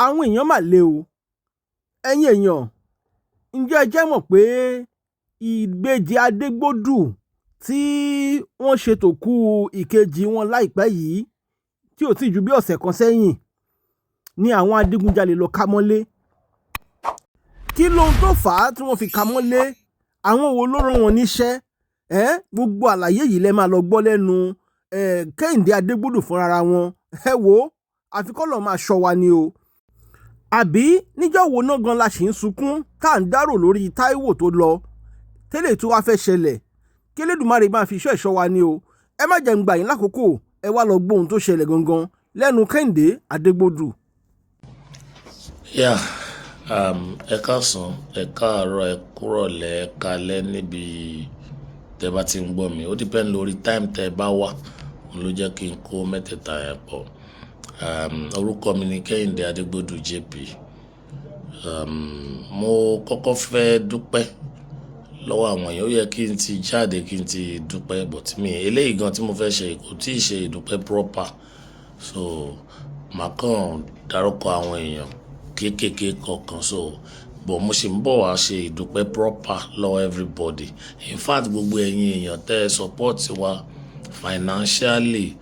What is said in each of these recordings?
Àwọn èèyàn mà le o. Ẹ̀yin èèyàn, ǹjẹ́ ẹ jẹ́ mọ̀ pé ìbejì Adégbòdù tí wọ́n ṣe tòkú ìkejì wọn láìpẹ́ yìí, tí ò tí ju bí ọ̀sẹ̀ kan sẹ́yìn, ní àwọn adigunjalè lọ ká mọ́lé? Kí lohun tó fà á tí wọ́n fi ká mọ́lé? Àwọn wo ló rán wọn níṣẹ́? Ẹ́ gbogbo àlàyé yìí lẹ máa lọ gbọ́ lẹ́nu Kẹ́hìndé Adégbòdù fúnra wọn. Ẹ wo, àfi k'Ọlọ́run máa ṣọ́ wa ni o. Àbí níjọ́ wo náà gan la ṣì ń sunkún tá à ń dárò lórí Táíwò tó lọ tẹ́lẹ̀ tó wá fẹ́ ṣẹlẹ̀? Kí Elédùmarè máa fi ìṣọ́ ẹ̀ṣọ́ wa ni o. Ẹ má jẹ́ ń gbà yín lákòókò, ẹ wá lọ gbọ́ ohun tó ṣẹlẹ̀ gangan lẹ́nu Kẹ́hìndé Adégbòdù. Yeah, ẹ káàsán, ẹ káàárọ̀, ẹ kúrọ̀lẹ́, ẹ káalẹ́ níbi tẹ́ bá ti ń gbọ́ mi. Ó depend lórí time tẹ́ bá wà. Òun ló jẹ́ kí n kó mẹ́tẹ̀ẹ̀ta yẹn pọ̀. Orúkọ mi ni Kẹ́hìndé Adégbòdù JP. Mo kọ́kọ́ fẹ́ dúpẹ́ lọ́wọ́ àwọn èèyàn. Ó yẹ kí n ti jáde kí n ti dúpẹ́, but mi eléyìí gan tí mo fẹ́ ṣe kò tíì ṣe ìdúpẹ́ proper. So, màá kàn dárúkọ àwọn èèyàn kéékèèké kọ̀ọ̀kan. So, but mo sì ń bọ̀ wá ṣe ìdúpẹ́ proper lọ́wọ́ everybody. In fact, gbogbo ẹ̀yin èèyàn tẹ́ support wa financially,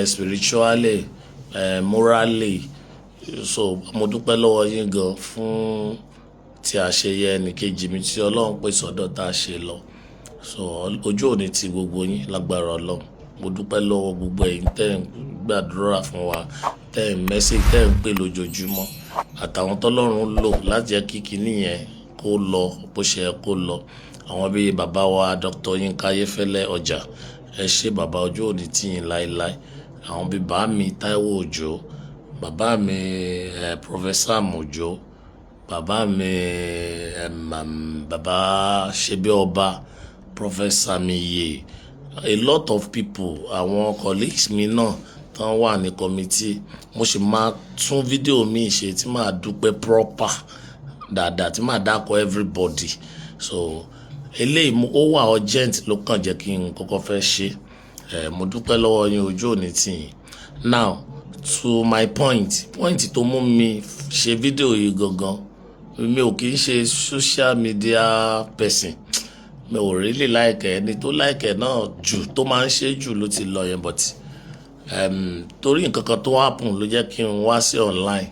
spiritually, morally. So, mo dúpẹ́ lọ́wọ́ yín gan fún tí a ṣe yẹ ẹnì kejì mi tí Ọlọ́run pèsè ọ̀dọ̀ tá a ṣe lọ. So, ojú òní ti gbogbo yín lágbára Ọlọ́run. Mo dúpẹ́ lọ́wọ́ gbogbo ẹ̀yin tẹ́ ń gbàdúrà fún wa, tẹ́ ń message, tẹ́ ń pè lójoojúmọ́, àtàwọn tó Ọlọ́run lò láti jẹ́ kí kíní yẹn kó lọ bó ṣe yẹ kó lọ. Àwọn bíi bàbá wa Dr. Yinka Ayéfẹ́lẹ́ Ọjà, ẹ ṣé bàbá, ojú òní tì yín láéláé. Àwọn bíi bàá mi Taiwo Òjó, bàbá mi Professor Òjó, bàbá mi bàbá Ṣebí Ọba, Professor Miye, a lot of people, àwọn colleagues mi náà tán wà ní committee. Mo sì máa tún fídíò mi ṣe tí màá dúpẹ́ proper dáadáa, tí màá dárúkọ everybody. So eléyìí ó wà urgent ló kàn jẹ́ kí n kọ́kọ́ fẹ́ ṣe. Mo dúpẹ́ lọ́wọ́ yín, ojú òní tì yín. Now to my point, point tó mú mi ṣe fídíò yìí gangan, mi ò kí ń ṣe social media person. Mi ò really like ẹni tó like ẹ náà jù tó máa ń ṣe jù ló ti lọ yẹn, but torí nǹkan kan tó happen ló jẹ́ kí n wá sí online,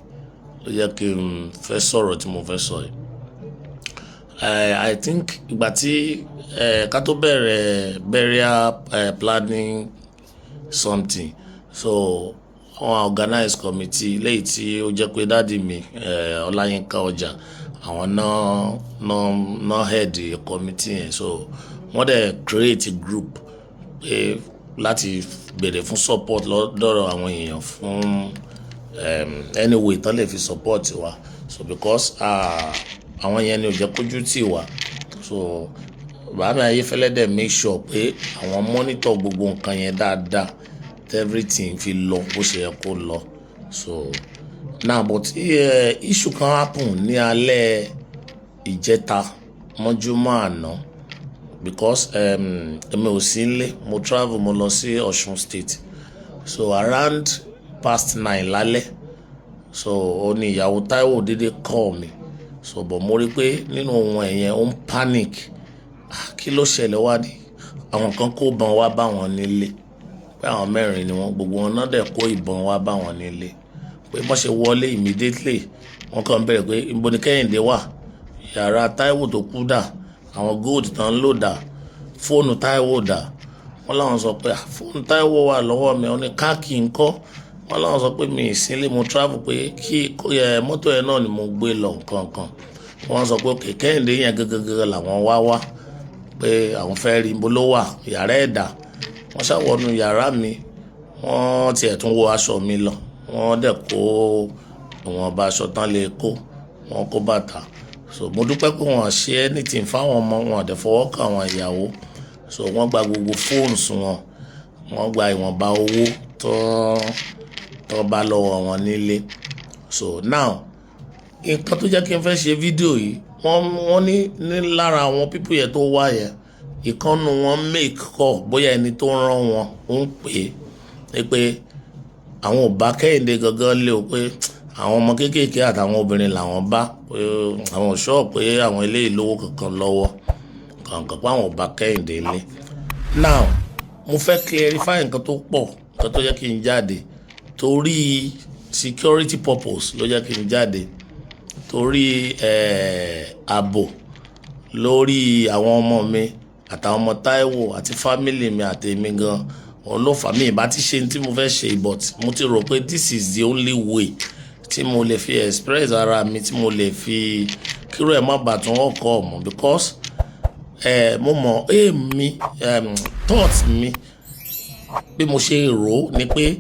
ló jẹ́ kí n fẹ́ sọ̀rọ̀ tí mo fẹ́ sọ yìí. I think ìgbà tí ká tó bẹ̀rẹ̀ burial planning something, so wọ́n organize committee léyìí tí ó jẹ́ pé daddy mi Ọláyínká Ọjà, àwọn náà náà náà head committee yẹn. So wọ́n dẹ̀ create group pé láti béèrè fún support lọ́dọ̀ àwọn èèyàn fún anyway tán lè fi support wa. So because àwọn yẹn ni ò jẹ́ kójú tì wá. So bàbá mi Ayéfẹ́lẹ́ dẹ̀ make sure pé àwọn monitor gbogbo nǹkan yẹn dáadáa, everything fi lọ bó ṣe yẹ kó lọ. So now, but issue kan happen ní alẹ́ ìjẹta mọ́júmọ́ àná, because èmi ò sí nílé, mo travel, mo lọ sí Ọ̀ṣun State. So around past 9 lálẹ́, so ó ní ìyàwó Táíwò dédé call mi. So but mo rí pé nínú ohun ẹ̀yẹn, ó ń panic. Ah, kí ló ṣẹlẹ̀? Wá ní àwọn kan kó ìbọn wá bá wọn nílé, pé àwọn mẹ́rin ni wọ́n, gbogbo wọn náà dẹ̀ kó ìbọn wá bá wọn nílé, pé bọ́n ṣe wọlé immediately, wọ́n kàn bẹ̀rẹ̀ pé ibo ni Kẹ́hìndé wà, yàrá Táíwò tó kú dà, àwọn gold tán ń lò dà, fóònù Táíwò dà. Wọ́n láwọn sọ pé fóònù Táíwò wà lọ́wọ́ mi. Wọ́n ní káàkì ńkọ́? Wọ́n láwọn sọ pé mi ì sílé, mo travel, pé kí mọ́tò yẹn náà ni mo gbé lọ nǹkan kan. Wọ́n sọ pé okay, Kẹ́hìndé yẹn gẹ́gẹ́gẹ́ làwọn wá wá, pé àwọn fẹ́ rí, ibo ló wà, yàrá ẹ̀ dà. Wọ́n ṣàwọnú yàrá mi, wọ́n tiẹ̀ tún wọ aṣọ mi lọ, wọ́n dẹ̀ kó ìwọ̀nba aṣọ tán lè kó, wọ́n kó bàtà. So mo dúpẹ́ pé wọ́n ṣe anything fáwọn ọmọ wọn, àdẹ̀ fọwọ́ kàn àwọn ìyàwó. So wọ́n gba gbogbo phones wọn, wọ́n gba ìwọ̀nba owó tó tó bá lọ́wọ́ wọn nílé. So now, nǹkan tó jẹ́ kí n fẹ́ ṣe fídíò yìí, wọ́n ní lára àwọn people yẹn tó wá yẹn, ìkan nínú wọn make call, bóyá ẹni tó rán wọn ń pè é pé àwọn ò bá Kẹ́hìndé gangan lé o, pé Àwọn ọmọ kéékèèké àtàwọn obìnrin làwọn bá, pé àwọn ò sure pé àwọn eléyìí lówó kankan lọ́wọ́ kankan, pé àwọn ò bá Kẹ́hìndé lé. Now, mo fẹ́ clarify nǹkan tó pọ̀, nǹkan tó jẹ́ kí n jáde. Torí security purpose ló jẹ́ kí n jáde, torí ààbò lórí àwọn ọmọ mi àtàwọn ọmọ Táíwò àti family mi àti èmi gan, òun ló fà mí. Ìbá ti ṣe tí mo fẹ́ ṣe, but mo ti rò pé this is the only way tí mo lè fi express ara mi, tí mo lè fi kíró ẹ̀ má bàa tún ọkọ̀ mọ̀, because mo mọ̀ èmi, thought mi, bí mo ṣe rò ó ni pé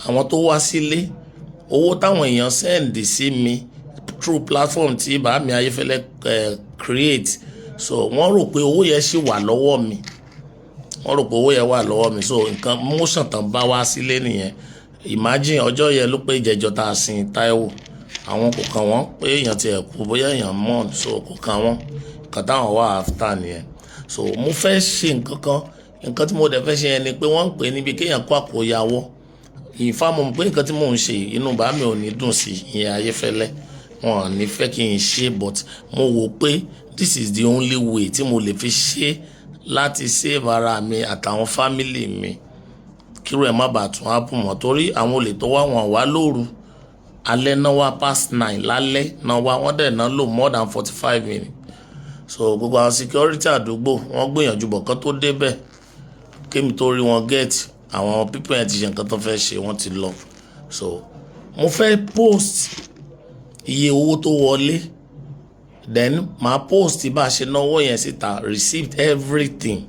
àwọn tó wá sílé, owó táwọn èèyàn send sí mi through platform tí bàámi Ayéfẹ́lẹ́ create, so wọ́n rò pé owó yẹn ṣì wà lọ́wọ́ mi. Wọ́n rò pé owó yẹn wà lọ́wọ́ mi. So nǹkan motion tán bá wá sílé nìyẹn. Imagine, ọjọ́ yẹn ló pé ìjẹjọ tá a sin Táíwò. Àwọn kò kàn wọ́n pé èèyàn ti ẹ̀ kú, bóyá èèyàn mọ̀, so kò kàn wọ́n. Nǹkan táwọn wà after nìyẹn. So mo fẹ́ ṣe nǹkan kan. Nǹkan tí mo dẹ̀ fẹ́ ṣe yẹn ni pé wọ́n ń pè é níbi kéèyàn kó àkóyawọ́. Ìfá mo mọ̀ pé nǹkan tí mò ń ṣe, inú bàá mi ò ní dùn sí ìyẹn, Ayéfẹ́lẹ́, wọn ò ní fẹ́ kí n ṣe, but mo wò pé this is the only way tí mo lè fi ṣe láti save ara mi àtàwọn family mi, kírú ẹ̀ má bàa tún happen mọ́, torí àwọn olè tó wá, wọn wá lóru, alẹ́ náà wá, past 9 lálẹ́ náà wá. Wọ́n dẹ̀ náà lò more than 45 minutes. So gbogbo àwọn security àdúgbò, wọ́n gbìyànjú bọ̀ kán tó débẹ̀, kémi tó rí wọn get, àwọn people yẹn ti ṣe nǹkan tó fẹ́ ṣe, wọ́n ti lọ. So mo fẹ́ post iye owó tó wọlé, then màá post bá a ṣe náwó yẹn síta, receipt, everything,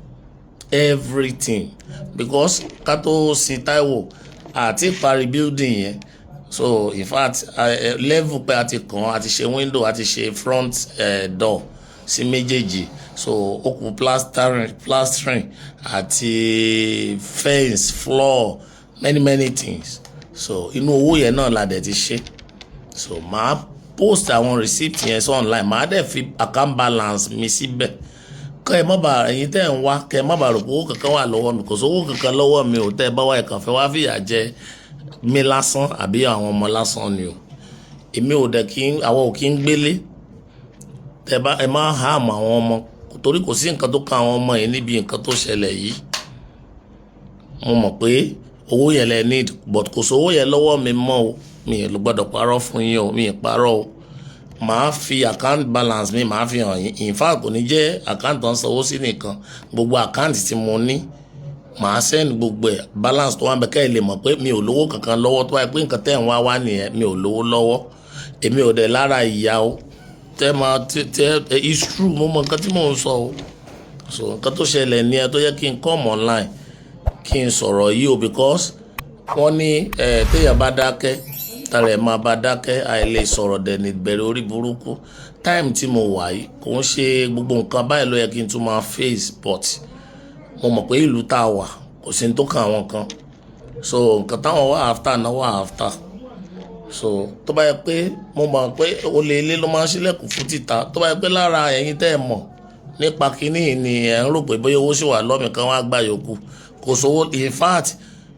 everything, because ká tó sin Táíwò àti parí building yẹn. So in fact, level pé a ti kàn, a ti ṣe window, a ti ṣe front door sí méjèèjì, so ó kù plastering àti fence, floor, many many things. So inú owó yẹn náà la dẹ̀ ti ṣe. So màá post àwọn receipt yẹn sí online, màá dẹ̀ fi account balance mi síbẹ̀, kọ́ ẹ má bà, ẹ̀yin tẹ́ ń wá, kẹ́ ẹ má bà rò pé owó kankan wà lọ́wọ́ mi. Kò sówó kankan lọ́wọ́ mi ò. Tẹ́ ẹ bá wá, ẹ̀ kàn fẹ́ wá fìyà jẹ mi lásán àbí àwọn ọmọ lásán ni o. Èmi ò dẹ̀ kí àwọn ò kí ń gbélé. Tẹ́ bá ẹ má hàmù àwọn ọmọ, torí kò sí nǹkan tó kan àwọn ọmọ yìí níbi nǹkan tó ṣẹlẹ̀ yìí. Mo mọ̀ pé owó yẹn lẹ need, but kò sówó yẹn lọ́wọ́ mi mọ́ o. Mi ò gbọ́dọ̀ parọ́ fún yín o, mi ì parọ́ o. Màá fi account balance mi, màá fi hàn yín. In fact, kò ní jẹ́ account tó ń sanwó sí nìkan, gbogbo account tí mo ní, màá send gbogbo ẹ̀, balance tó wà ń bẹ, kẹ́ ẹ lè mọ̀ pé mi ò lówó kankan lọ́wọ́. Tó wáyé pé nǹkan tẹ́ ń wá wá nìyẹn, mi ò lówó lọ́wọ́. Èmi ò dẹ̀ lára ìyá o. Tẹ́ máa tẹ́, it's true, mo mọ nǹkan tí mò ń sọ o. So nǹkan tó ṣẹlẹ̀ ní ẹ tó yẹ kí n come online kí n sọ̀rọ̀ yìí o, because wọ́n ní ẹ téèyàn bá dákẹ́, tara ẹ̀ máa bá dákẹ́. Àìlè sọ̀rọ̀ dẹ̀ ní ìbẹ̀rẹ̀ orí burúkú. Time tí mo wà yìí, kò ń ṣe gbogbo nǹkan báyìí ló yẹ kí n tún máa face, but mo mọ̀ pé ìlú tá a wà, kò sí ní tó kàn àwọn kan. So nǹkan táwọn wà after náà wà after. So tó bá yẹ pé mo mọ̀ pé olè ilé ló máa ń ṣílẹ̀kùn fún títà, tó bá yẹ pé lára ẹ̀yin tẹ́ ẹ mọ̀ nípa kínní ni ẹ̀ ń rò pé bóyá owó ṣì wà lọ́mì kan wá gbà yòókù, kò sówó. In fact,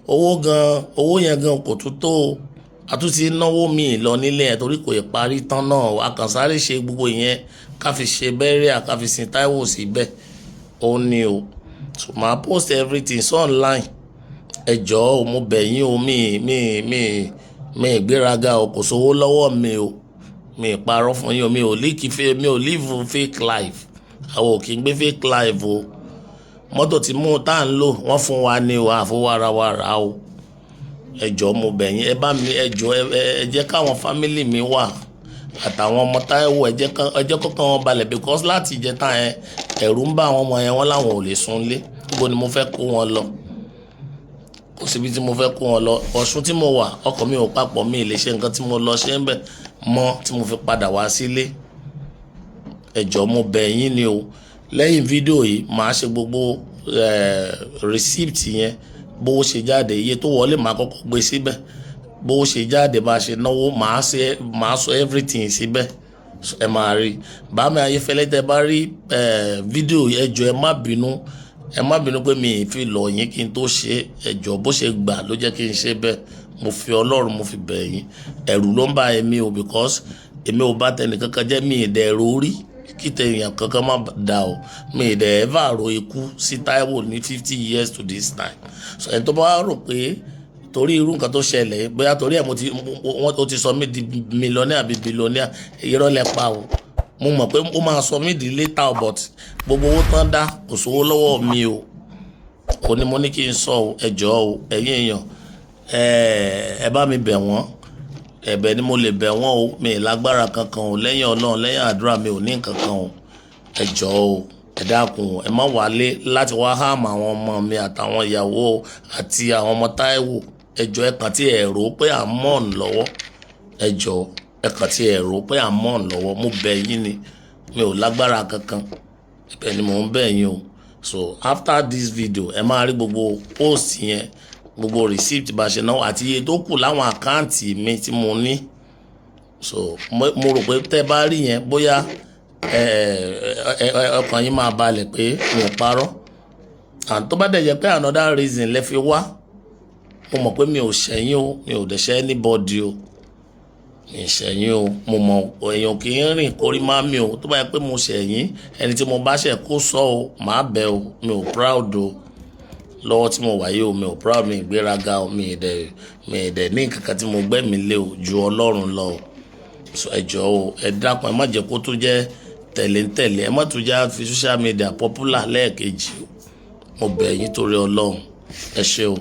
owó gan, owó yẹn gan kò tún tó o. A tún ti náwó míì lọ nílé yẹn torí kò ì parí tán náà. A kàn sáré ṣe gbogbo ìyẹn, ká fi ṣe burial, ká fi sin Táíwò síbẹ̀, ó ní o. So màá post everything so online. Ẹ jọ̀ọ́ o, mo bẹ̀ yín o. Mi ìgbéraga o, kò sówó lọ́wọ́ mi o. Mi ì parọ́ fún yín o. Mi ò líkì fẹ́, mi ò live fake life. Àwọn ò kì í gbé fake life o. Mọ́tò tí mú tá à ń lò, wọ́n fún wa ní o, àfọwọ́ ara wa rà o. Ẹ jọ̀ọ́, mo bẹ̀ yín, ẹ bá mi, ẹ jọ̀ọ́, ẹ jẹ́ káwọn family mi wà àtàwọn ọmọ Táíwò, ẹ jẹ́ kọ́kàn wọn balẹ̀, because láti ìjẹta yẹn, ẹ̀rù ń bá àwọn ọmọ yẹn, wọ́n láwọn ò lè sunlé. Níbo ni mo fẹ́ kó wọn lọ? Kò síbi tí mo fẹ́ kó wọn lọ. Ọ̀ṣun tí mo wà, ọkọ̀ mi ò papọ̀, mi ì lè ṣe nǹkan tí mo lọ ṣe ń bẹ̀ mọ́ tí mo fi padà wá sílé. Ẹ jọ̀ọ́, mo bẹ̀ yín ni o. Lẹ́yìn fídíò yìí, màá ṣe gbogbo receipt yẹn, bówó ṣe jáde, iye tó wọlé, màá kọ́kọ́ gbé síbẹ̀, bówó ṣe jáde, bá ṣe náwó, màá ṣe, màá sọ everything síbẹ̀, ẹ máa rí. Bàámi Ayéfẹ́lẹ́, tẹ́ bá rí fídíò, ẹ jọ̀ọ́, ẹ má bínú, ẹ má bínú pé mi ì fi lọ̀ yín kí n tó ṣe. Ẹ jọ̀ọ́, bó ṣe gbà ló jẹ́ kí n ṣe bẹ́ẹ̀. Mo fi Ọlọ́run, mo fi bẹ̀ yín. Ẹ̀rù ló ń bá èmi o, because èmi ò bá tẹnì kankan jẹ́. Mi ì dẹ̀ ro rí kí tẹ̀yàn kankan má da o. Mi ì dẹ̀ ever ro ikú sí Táíwò ní 50 years to this time. So ẹni tó bá rò pé torí irú nǹkan tó ṣẹlẹ̀, bóyá torí ẹ̀ mo ti wọ́n tó ti sọ mí di millionaire àbí billionaire, irọ́ lẹ pa o. Mo mọ̀ pé ó máa sọ mí di later, but gbogbo owó tán dá, kò sówó lọ́wọ́ mi o. Kò ní mo ní kí n sọ o. Ẹ jọ̀ọ́ o, ẹ̀yin èèyàn, ẹ bá mi bẹ̀ wọ́n. Ẹ̀bẹ̀ ni mo lè bẹ̀ wọ́n o. Mi ì lágbára kankan o lẹ́yìn Ọlọ́run, lẹ́yìn àdúrà. Mi ò ní nǹkan kan o. Ẹ jọ̀ọ́ o, ẹ dákun o, ẹ má wálé láti wá harm àwọn ọmọ mi àtàwọn ìyàwó àti àwọn ọmọ Táíwò. Ẹ jọ̀ọ́, ẹ kàn tí ẹ rò pé à ń mourn lọ́wọ́. Ẹ jọ̀ọ́, ẹ kàn tí ẹ rò pé à ń mourn lọ́wọ́. Mo bẹ̀ yín ni, mi ò lágbára kankan. Ẹ̀bẹ̀ ni mò ń bẹ̀ yín o. So after this video, ẹ máa rí gbogbo post yẹn, gbogbo receipt bá ṣe náwó àti iye tó kù láwọn account mi tí mo ní. So mo rò pé tẹ́ bá rí yẹn, bóyá ẹ ọkàn yín máa balẹ̀ pé mi ò parọ́. And tó bá dẹ̀ jẹ́ pé another reason lẹ fi wá, mo mọ̀ pé mi ò ṣẹ̀yìn o, mi ò dẹ̀ ṣẹ̀ anybody o. Mi ì ṣẹ̀yìn o. Mo mọ̀ èèyàn kì í rìn kórí má mi o. Tó bá yẹ pé mo ṣẹ̀yìn, ẹni tí mo bá ṣẹ̀ kó sọ o, màá bẹ̀ o. Mi ò proud o lọ́wọ́ tí mo wà yìí o. Mi ò proud, mi ìgbéraga o. Mi ì dẹ̀ ní nǹkan kan tí mo gbẹ́mi lé o ju Ọlọ́run lọ o. So ẹ jọ̀ọ́ o, ẹ dákun, ẹ má jẹ́ kó tún jẹ́ tẹ̀léńtẹ̀lé. Ẹ má tún já fi social media popular lẹ́ẹ̀kejì o. Mo bẹ̀ yín torí Ọlọ́run. Ẹ ṣé o.